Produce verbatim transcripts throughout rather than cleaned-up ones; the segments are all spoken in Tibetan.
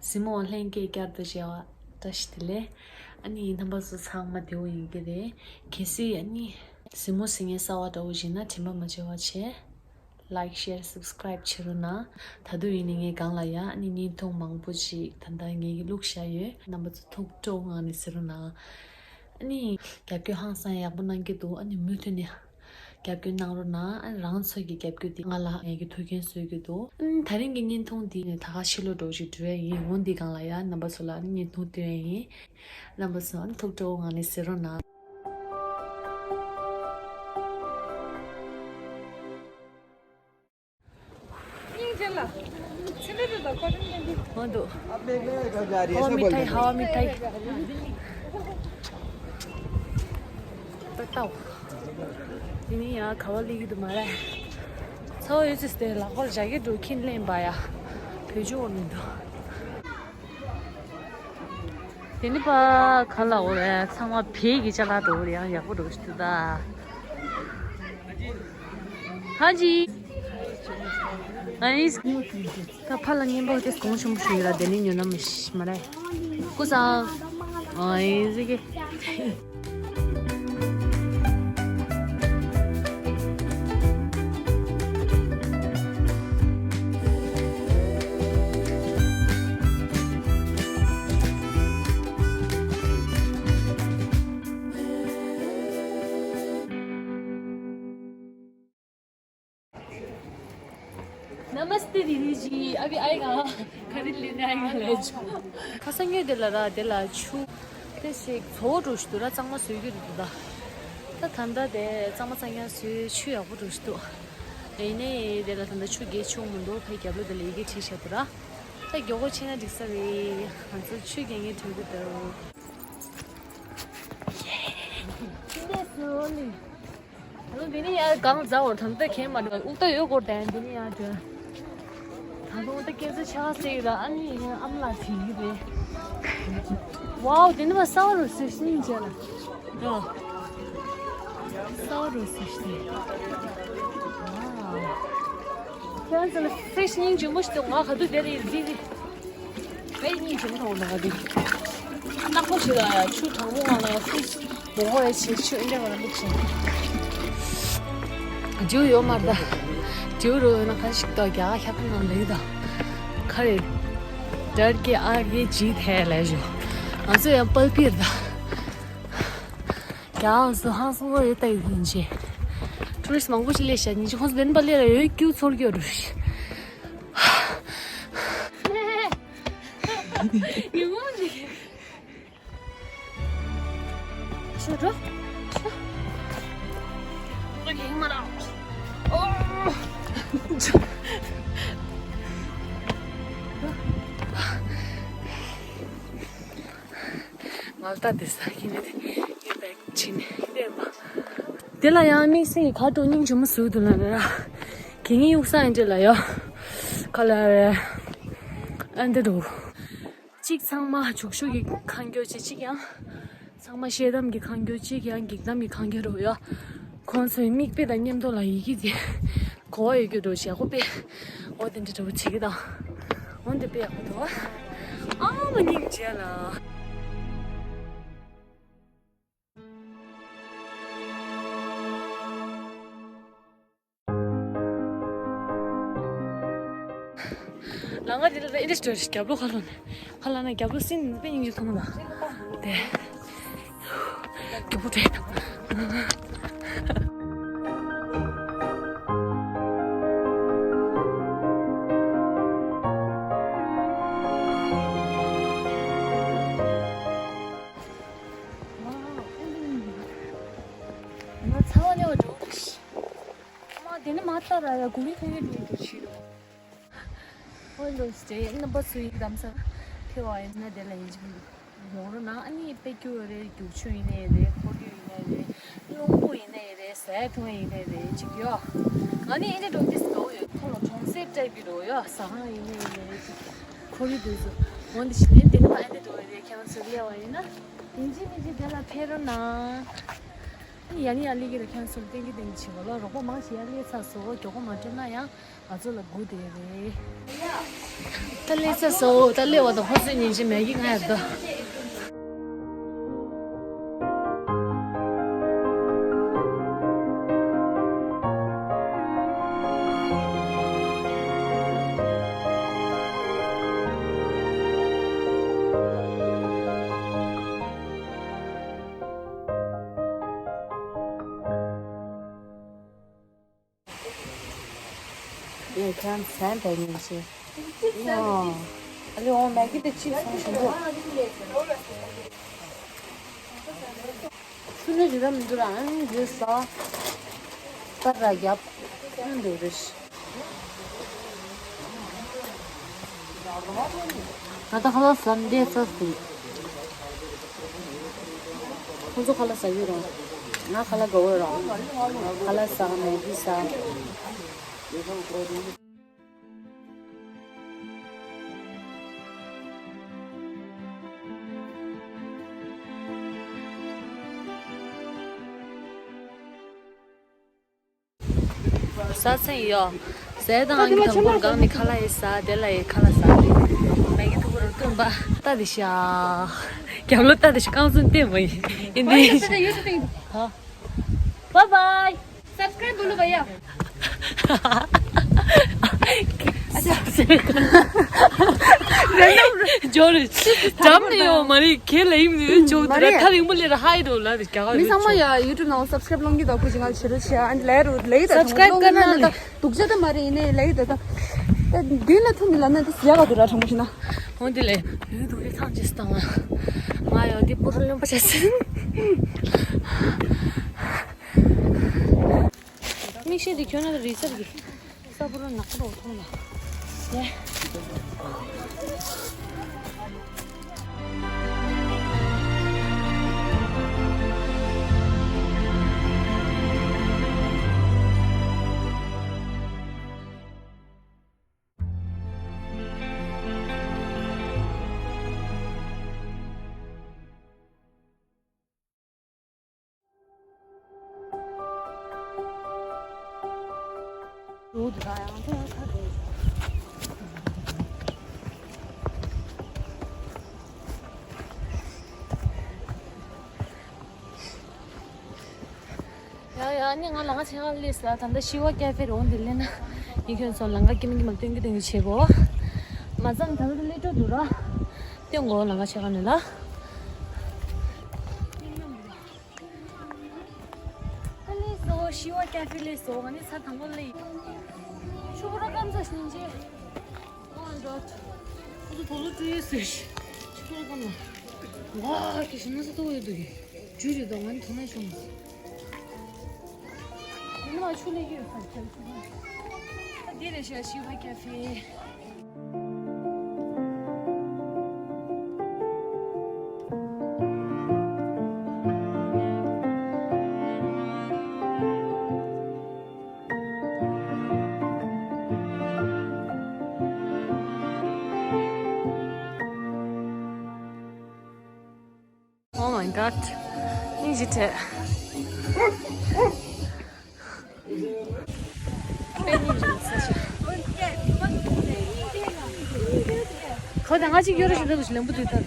གཟིགས་མོ་ལྷན་རྒྱས་བསྐྱར་དུ་མཇལ་བ་བཀྲ་ཤིས་བདེ་ལེགས། ཨ་ནི་རྣམ་པ་ཚོ་ཚང་མ་བདེ་པོ་ཡིན་གྱི་རེད། གལ་སྲིད་ཨ་ནི་གཟིགས་མོ་གཟིགས་མཁན་གསར་པ་འདྲ་པོ་ཡིན་ན་དྲན་པ་མ་བརྗེད་པ་བྱས། Like, share, subscribe བྱེད་རོགས་གནང་། ད་དུང་ཡིན་ནའི་ངའི་སྒང་ལ་ཡ་ཨ་ནི་བརྙན་ཐུང་མང་པོ་ཅིག་ད་ལྟ་ངས་བླུགས་བཞག་ཡོད། རྣམ་པ་ཚོ་ཐུགས་སྤྲོ་ངང་ནས་གཟིགས་རོགས་གནང་། ཨ་ནི་རྒྱབ་སྐྱོར་ཧང་སང་ཡག་པོ་གནང་གི་འདུག་ཨ་ནི་མུ་མཐུད་ནས་རྒྱབ་སྐྱོར་གནང་རོགས་གནང་། ཨ་ནི་རང་ཚོ་གི་རྒྱབ་སྐྱོར་འདི་ང་ལ་ངས་ཀྱི་ཐུགས་འགན་གསོས་ཀྱི་འདུག་ཨ་ནི་ད་རིང་གི་བརྙན་ཐུང་འདི་ནི་ད་ག་ཕྱི་ལོགས་འགྲོ་ཞིག་འགྲོ་ཡ་ཡིན། འོན་ཏེ་སྒང་ལ་ཡ་རྣམ་པ་ཚོ་ལ་ཨ་ནི་བརྙན་ཐུང་སྟོན་ཡ་ཡིན། རྣམ་པ་ཚོ་ཨ་ནི་ཐུགས་སྤྲོ་ངང་ནས་གཟིགས་རོགས་གནང་། སྙིང་རྗེ་ལ། ཚེ་འདི་རུ་དང་ཁོ་རང་ཉན་དུ། ཧོ་འདུག་ཧ་མི་ཐའི་ཧ་མི་ཐའི། ད་ལྟ་འདི་ནི་ཡང་ག་བ་ལི་གི་འདུག་མ་རེད། ཚ་བ་ཡོད་ཚེ་དེ་ལག་པར་ཇ་གེ་འགྲོ་ཁྱིན་ལེན་པ་ཡ། བེད་སྤྱོད་འོང་མི་འདུག་དེ་ནི་པ་ག་ལ་འོ་རེད། ཚང་མ་བལ་གྱི་ཅ་ལག་འགྲོ་རེད། ཡང་ཡག་པོ་འགྲོ་ཞིག་འདུག་ད། ཧ་ཇི། ཨ་ནི། ད་ཕ་ལ་ངན་པ་དེ་གོང་ཆེན་པོ་ཞིག་ཡོད་ལ་དེ་ནི་ཉོ་ན་མི་ཤི་མ་རེད། ཀུ་སང་། ཨ་ཡིན་ཟིག་གི नमस्ते दीदी जी। अभी आएगा। खरीद लेने आएगा ले जाओ। ཁ་སང་ཉོས་དེ་ལ་ར་དེ་ལ་ཆུ་དེ་ཞིག་བཙོག་འགྲོ་ཞིག་འདུག་ར། གཙང་མ་བཟོས་རྒྱུ་རེད་འདུག་ད། ད་ད་ལྟ་དེ་གཙང་མ་གཙང་རྐྱང་བཟོས། ཆུ་ཡག་པོ་འགྲོ་ཞིག་འདུག་ཡིན་ནའི་དེ་ལ་ད་ལྟ་ཆུ་རྒྱས་ཆུ་མི་འདུག་ཕའི་རྒྱབ་ལོགས་དེ་ལ་ཡི་གེ་བྲིས་བཞག་འདུག་ར། ད་མགྱོགས་པོ་ཕྱིན་ན་འགྲིག་ས་རེད། ང་ཚོ་ཆུ་རྒྱག་མཁན་གྲོལ་གི་འདུག་ཡེ། འདི་ནས་སུ་ནི། ཨ་ནི་འདི་ནི་ཡ་གང་ཟ་བར་ཐམ་ཐ་ཁེན་མ་འདུག་དབུགས་ད་ཡོད་སྐོར་དང་འདི་ནི་ཡ་དྲན། ད་དུང་ད་སྐད་ཆ་ཆགས་སྲིད་ལ། ཨ་ནི་ཡ་ཨམ་ལགས་བྲིས་ཀྱི་རེད། ཝའོ། འདི་ནི་མ་གསར་པ་རུ་སུ་སྙིང་རྗེ་ལ། ཡ། གསར་པ་རུ་སུ་སྙིང་། ཝའོ། ཁྱེད་རང་ཚོ་ལ་ཧྥི་ཤི་སྙིང་རྗེ་མོ་ཞིག་འདུག་ང་ག་དུས་དེ་རེད་རེད་རེད། དཔེ་སྙིང་རྗེ་མོ་ཐོག་ནང་ག་དུས། ནག་པོ་ཞིག་ལ་ཡ་ཆུ་གྲང་མོ་ངང་ལ་ཧྥི་ཤི་མོ་ཧོ་ཡ་ཆེ་ཆུ་འདྲ་བ་ལ་འདུག་ཞིང་། རྒྱུ་ཡོད་མ་རེད་ད། རྒྱུ་རུ་ཡོད་ན་ཁ་ཞིག་ཏོ་རྒྱ་ཁྱབ་ནང་ལེགས་ད། ཁ་རེད། དར་གྱི་ཨ་གི་ཇི་ཐེ་ལེ་ཞོ། ང་ཚོ་ཡང་པལ་པིར་ད། རྒྱ་ཨང་སུ་ཧང་སང་ལོ་ཡོད་ལྟ་ཡི་ཡིན་ཅེ། ཊུ་རི་སི་མང་པོ་ཞིག་སླེབས་ཤག་ཉིན་ཅིག་ཁོང་ཚོ་བདེན་པ་སླེབས་ལ་ཡོད་ཀྱུ་ཚོར་གྱི་ཡོད་རུ་ཤི། ཡིན་མོ་ནི། ཤོ་འགྲོ། ཤོ། ང་ཡིན་མ་ར། ཨོ། ང་ལྟ་དེ་ས་ཁྱི་ནི་དེ་ཡོད་པའི་ཕྱི་ནས་བསྡད་པ། དེ་ལ་ཡང་དམིགས་བསལ་གྱི་ཁ་དྲོ་སྙིང་རྗེ་མོ་བཟོས་འདུག་ལ་ནི་ར། གི་ངའི་ཡུག་ས་ཡིན་འདྲ་ལ་ཡོ། ཁ་ལ་རེ། ཨ་འདི་འདུག་གཅིག་ཚང་མ་བྱུག་བྱུག་གི་ཁང་སྐྱོ་ཅིག་གཅིག་ཡང་། ཚང་མ་ཤེལ་དམ་གྱི་ཁང་སྐྱོ་གཅིག་ཡང་འགྱིག་དམ་གྱི་ཁང་སྐྱོ་རུ་ཡོ། ཁོང་ཚོའི་མིག་དཔེ་དང་མཉམ་དུ་ལ་ཡི་གེ་དེ། གོ་བ་ཡོད་རྒྱུ་འགྲོ་ཞེ་ཧོ་པེ། འོ་དེ་འདྲ་འདྲ་བོ་བྱེད་ཀྱི་དང་། འོ་འདི་དཔེ་ཡག་པོ་འདུག་ཨ་མ་སྙིང་རྗེ་ལ། ལ་ང་དེ་ལ་ཨེ་འདྲ་ཞིག་རྒྱབ་ལོགས་ཁ་ལོ་ནས་ཁ་ལ་ན་རྒྱབ་ལོགས་སིན་དཔེ་སྙིང་རྗེ་མཐོང་ལ་དེ། སྐྱིད་པོ་བྲལ་དང་། ང་ཚ་བ་ཉོ་འགྲོ་རེད། ཨ་མ་དེ་ནི་མ་ལྟ་ར་ཡ་གུ་རི་ཐེ་གེ་འགྲོ་འགྲོ་ཤི་རོ། ཧོལ་ལོ་སྟེ་རྣམ་པ་ཚོ་ཡི་གདམ་ས་ཕེ་བ་ཡིན་ན་དེ་ལ་ཡིན་གཅིག་མི་འདུག་ཡོང་རོགས་གནང་། ཨ་ནི་དཔེ་སྐྱུ་རེད། རྒྱུག་ཆུ་ཡིན་ནའི་རེད། ཁོར་ཡུག་ཡིན་ནའི་རེད། རླུང་བུ་ཡིན་ནའི་རེད། ཟས་འཐུང་ཡིན་ནའི་རེད། ཅིག་ཡོ། ང་ནི་ཨེ་འདྲ་འགྲོ་གི་སོ་ཡོད། ཁོ་ལ་གྲོང་གསེབ་ཊའིབ་ཀྱི་འགྲོ་ཡོ། ཟ་ཁང་ཡིན་ནའི་རེད། ཅིག་ཁོར་ཡུག་དུས་སུ་འོན་ཏེ་ཞི་ལན་དེ་ནི་ཕ་ཨེ་འདྲ་འགྲོ་གི་རེད། ཁྱེད་རང་ཚོ་སླེབས་པ་ཡིན་ན་ཡིན་གཅིག་མིན་གཅིག་དེ་ལ་ཕེབས་རོགས་གནང་། ཡ་ནི་ཡ་ལི་གི་རེད། ཁྱེད་རང་ཚོ་ལ་ཏན་གི་ཏན་གི་བྱེད་པ་ལ་རོགས་པ་མང་ཞིག་ཡ་ལི་ཚ་སོ་མགྱོགས་པོ་མ་སྤྲོད་ན་ཡང་། ང་ཚོ་ལ་སྒུག་བསྡད་རེད། ད་སླེབས་ཚར་སོང་། ད་སླེབས་པ་དང་ཕོ་སོས་ཉིན་ཅིག་མེད་ཀི་ང་ཡར་འགྲོ། ཡ་ཁྱེད་རང་ཚན་པའི་ཉིན་ཤས། ཨ་ལེ་འོ་མེག་གི་དེ་ཅིག་ཚོང་བཞིན་འདུག་ཚུར་ནས་རི་ར་མི་འདུག་ར། ཨང་ཡོད་ས། པར་ར་རྒྱབ། ཨང་འདུག་རེད། ང་ད་ཁ་ལག་ཟ་འདས་ཚར་སོང་། ཁོང་ཚོ་ཁ་ལག་ཟ་གི་རེད། ང་ཁ་ལག་དགའ་བོ་རེད། ཁ་ལག་ཟ། མེག་གི་ཟ། ཟ་ཚན་ཡོ། ཟས་དང་ཨང་གི་དང་པོར་སྒང་ནས་ཁ་ལག་ཡེ་ཟ། དེ་ལ་ཡེ་ཁ་ལག་ཟ་རེད། མེག་གི་ཐུག་པ་རུ་སྟོན་པ། ལྟ་དེ་ཤ། རྒྱབ་ལོ་ལྟ་དེ་ཤ། རྐང་ཚུན་བལྟས་མ་ཡིན། ཨིན་དེ། ཧ། བའི་བའི། སབ་སི་ཀ་རེབ་བོ་ལོ་བ་ཡ། ཇོ་རེ། འགྲམ་ནས་ཡོང་མ་རེད། ཁྱེད་ལ་ཡིན་ནི་ཇོ་དེ་ར་ཐག་རིང་པོ་ལས་ར་ཧ་ཡི་འགྲོ་ལ་རེ་རྒྱ་གར་མི་ཚང་མ་ཡ་ཡུ་ཊུབ་ནང་སབ་སི་ཀ་རེབ་སློང་གི་འདུག་ཁུ་ཅི་ང་ཆེ་རུ་ཆེ་ཨན་ལེ་རུ་ལེ་ད་སབ་སི་ཀ་རེབ་ཀར་ན་ལེ། སྡུག་ཅག་ད་མ་རེད། ཡིན་ནའི་ལེ་ད་ད་ད་འདི་ན་ཐུ་མི་ལ་ན་ད་ཟ་ག་དུ་ར་དྲང་པོ་ཞིག་ན། འོན་ཏེ་ལེ་ཡུ་ཐུག་རེ་ཐང་ཅེས་དང་ང་ཡང་འདི་པུ་ར་ལོན་པ་ཆ་སེ། མིག་ཤེལ་འདི་གྱོན་ན་རི་ཚབ་ཀྱི་ས་པུ་ར་ནག་པོ་འཐུང་ལ། ཡེ། ཡ་ཡ། ཨ་ནི་ང་ལམ་ཁ་ཕྱེད་ཀ་སླེབས་ས། ད་ལྟ་ཤི་བ་ཀེ་ཧྥེ་རེད། འོ་འདི་སླེབས་ན་ཡིན། ཁྱོད་ཚོ་ལམ་ཁ་སྐྱིད་མི་སྐྱིད་མ་སྟོན་གི་སྟོན་གི་བྱེད་གོ། མ་ཚང་ད་ལྟ་སླེབས་འགྲོ་འདུག་ར། སྟོན་གོ་ལམ་ཁ་ཕྱེད་ཀ་ནས་ལ། ཨ་ལེ་སོ། ཤི་བ་ཀེ་ཧྥེ་སླེབས་སོང་། ང་ནི་ས་དང་པོ་སླེབས་ཡིན། ཆུ་བུར་སྐམ་ས་ཞིག་ཅེ། ཨོ་འགྲོ། ཁོ་ཚོ་དོ་ལོ་བཀྲུ་ཡས་ཟེར་ཤི། ཆུ་བུར་སྐམ་ན། ཝ་ཀེ་ཤི་ན་ས་ཏོ་ཡོད་དུ་གི། ཇུ་རེད་དོ། ང་ནི་དོ་ན་ཤོང་། ཡིན་ནའང་ཆུ་ལས་ཀྱི་ཡོད་ས་ཁྱེར་ཆུ་བུར། ད་འདི་རེད་ཤག་ཤི་བ་ཀེ་ཧྥེ། Oh my god. སྙིང་རྗེ་ཐེ། ཁོ་དང་ང་གཅིག་ཡོད་རེད་ཞུ་འདོད་ཀྱི་ལན་པོ་དུས་ཐར།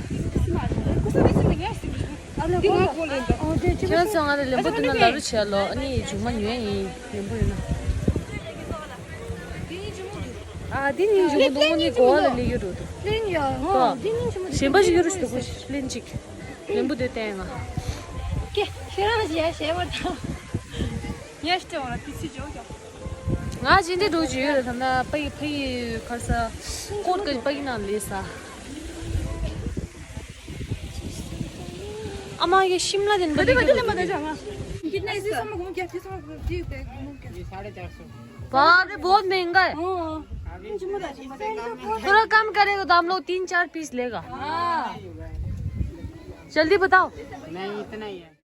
ཁྱོད་ཚོ་ང་རེ་ལན་པོ་དུས་ན་ལ་རུ་བྱས་ལོ། ཨ་ནི་མཇུག་མ་ཉོས་ཡིན། ལན་པོ་ཡོད་ན། ཨ་དེ་ནི་མཇུག་མ་དུ་མོ་ནི་གོ་བ་ལ་ལས་ཡོད་འགྲོ་འདུག་ལན་ཡ་ཧོ། དེ་ནི་མཇུག་མ་གཞན་པ་ཞིག་ཡོད་རེད་ཞུ་འདོད་ཀྱི་ལན་གཅིག་ལན་པོ་དུས་བསྟན་ང་། ཀེ་ཁྱེད་རང་ཞེས་ཞེས་པ་དང་། ངས་སྤྲད་པ་ལ་དེ་ཚིག་འཇོག་ཀྱང་། ང་ཇི་འདྲ་འགྲོ་རྒྱུ་ཡོད་རེད་ཟེར་ན། ཕ་ཡི་ཕ་ཡི་ཁར་ས་ཀོར་ཀ་ཕ་ཡི་ནང་ལས་ས། ཨ་མ་གི་ཤིམ་ལ་དེ་འདྲ་འདི་འདི་འདི་འདི་འདི། बाप रे बहुत महंगा है। थोड़ा कम करेगा तो हम लोग तीन चार पीस लेगा। जल्दी बताओ। नहीं, इतना ही है।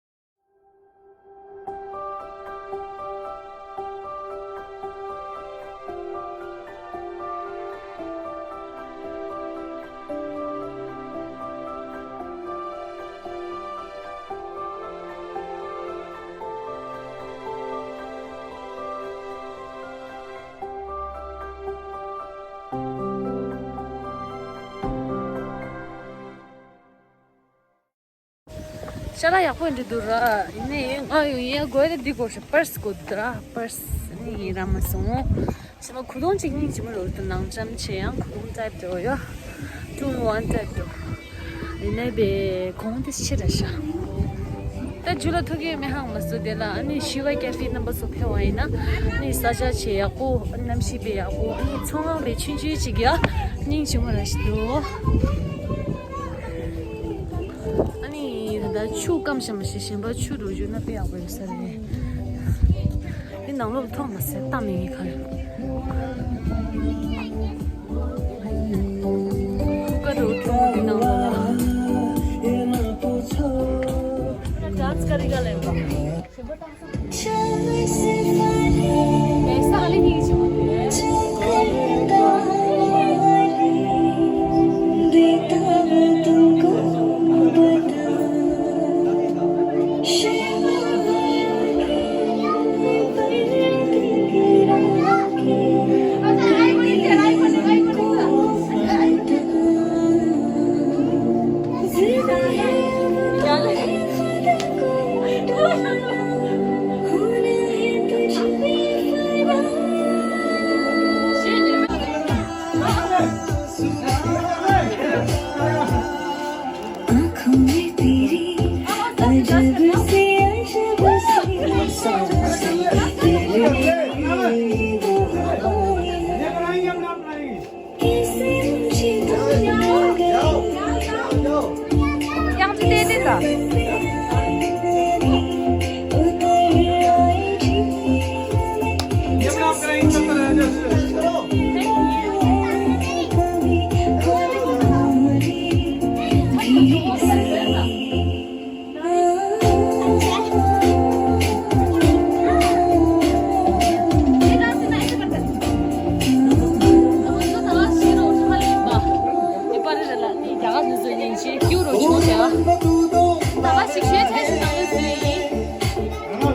ཅ་ལག་ཡག་པོ་འདྲ་འདུག་ར། ཡིན་ནའི་ང་ཡོང་ཡས་དགོས་ཏེ་འདི་དགོས་ཤག་པར་སི་དགོས་འདུག་ར། པར་སི་ནི་རག་མ་སོང་། ཕྱི་མ་གོས་ཐུང་གཅིག་སྙིང་རྗེ་མོ་རེད་འདུག་ནང་འཇམ་ཆེ་ཡང་གོས་ཐུང་ཊའིབ་འདྲ་བོ་ཡོད། ཊུ་ཨིན་ཝན་ཊའིབ་འདྲ་བོ། ཡིན་ནའི་བའི་གོང་དེ་ཆེ་ར་ཤག་ད་འཇུ་ལ་ཐུག་གི་ཡོད་མེད་ཧ་གོ་མ་སོང་། དེ་ལ་ཨ་ནི་ཤི་ཝ་ཀེ་ཧྥེ་རྣམ་པ་ཚོ་ཕེབས་པ་ཡིན་ན། ཨ་ནི་ས་ཆ་ཆེ་ཡག་པོ། ཨ་ནི་གནམ་གཤིས་དཔེ་ཡག་པོ། ཨ་ནི་ཚོང་ཁང་དཔེ་ཆུང་ཆུང་ཅིག་ཡ། སྙིང་རྗེ་མོ་ར་ཞིག་འདུག་ཨ་ནི་ད་ལྟ་ཆུ་སྐམ་ཤག་མ་གཞི་གཞན་པ་ཆུ་རུ་རྒྱུག་ན་དཔེ་ཡག་པོ་ཡོད་ས་རེད། འདི་ནང་ལོགས་ཐོག་མ་ཟེར་ལྟ་མི་ངེས་ག་རེ། ཁུ་ཁ་རུ་ཐོག་འདི་ནང་ལོགས་ལ། ཌན་སི་ཀ་རི་ག་ལེན་པ།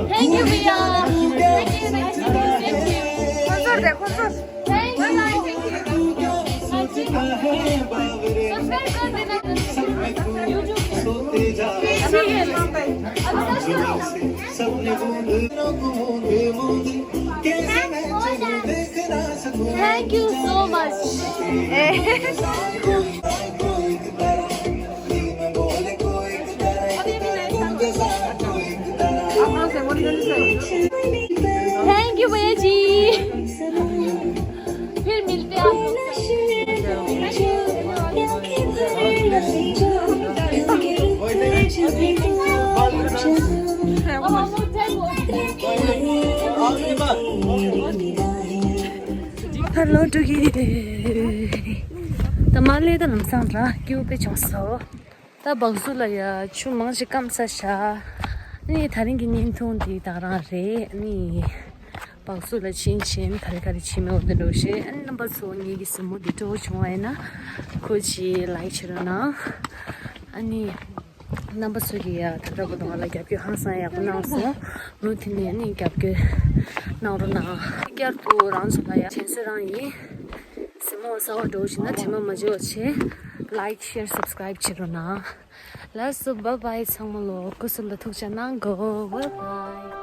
Thank you, Mia. Thank you, thank you, thank you. Thank you. Thank you. Thank you. Subscribe कर देना। YouTube पे। ठीक है। Thank you so much. Thank you भैया जी। फिर मिलते हैं आप लोग से। Hello, Doggy. ད་མ་ལེ་ད་ལམ་སང་ར་སྐྱིད་པོ་དཔེ་བྱུང་སོང་། ད་བག་ཟུ་ལ་ཡ་ཆུ་མང་ཞིག་སྐམ་ས་ཤག་ཨ་ནི་དེ་རིང་གི་བརྙན་ཐུང་འདི་ད་ག་རང་རེད། ཨ་ནི་བག་ཟུ་ལ་ཕྱིན་ཕྱིན་ག་རེ་ག་རེ་བྱེད་མེད་འོ་དེ་འདྲ་བོ་ཞིག་ཨ་ནི་རྣམ་པ་ཚོ་ངེད་ཀྱི་སྲིང་མོ་འདི་སྤྲོ་བོ་བྱུང་བ་ཡིན་ན་ཁོ་ཅིག་ལའིག་བྱེད་རོགས་གནང་། ཨ་ནི་རྣམ་པ་ཚོ་གིས་ཡ་ད་ལྟ་བར་དུ་ང་ལ་རྒྱབ་སྐྱོར་ཧང་སང་ཡག་པོ་གནང་སོང་། མུ་མཐུད་ནས་ཨ་ནི་རྒྱབ་སྐྱོར་གནང་རོགས་གནང་། བསྐྱར་དུ་རང་ཚོ་ལ་ཡ་དྲན་གསོ་རང་ཡིན། སྲིང་མོ་གསར་པ་འགྲོ་བཞིན་ན་དྲན་པ་མ་བརྗེད་པ་བྱེད། Like, share, subscribe བྱེད་རོགས་གནང་། ལགས་སོ། Bye bye ཚང་མ་ལོ། སྐུ་གཟུགས་ལ་ཐུགས་ཅག་གནང་གོ། Bye bye.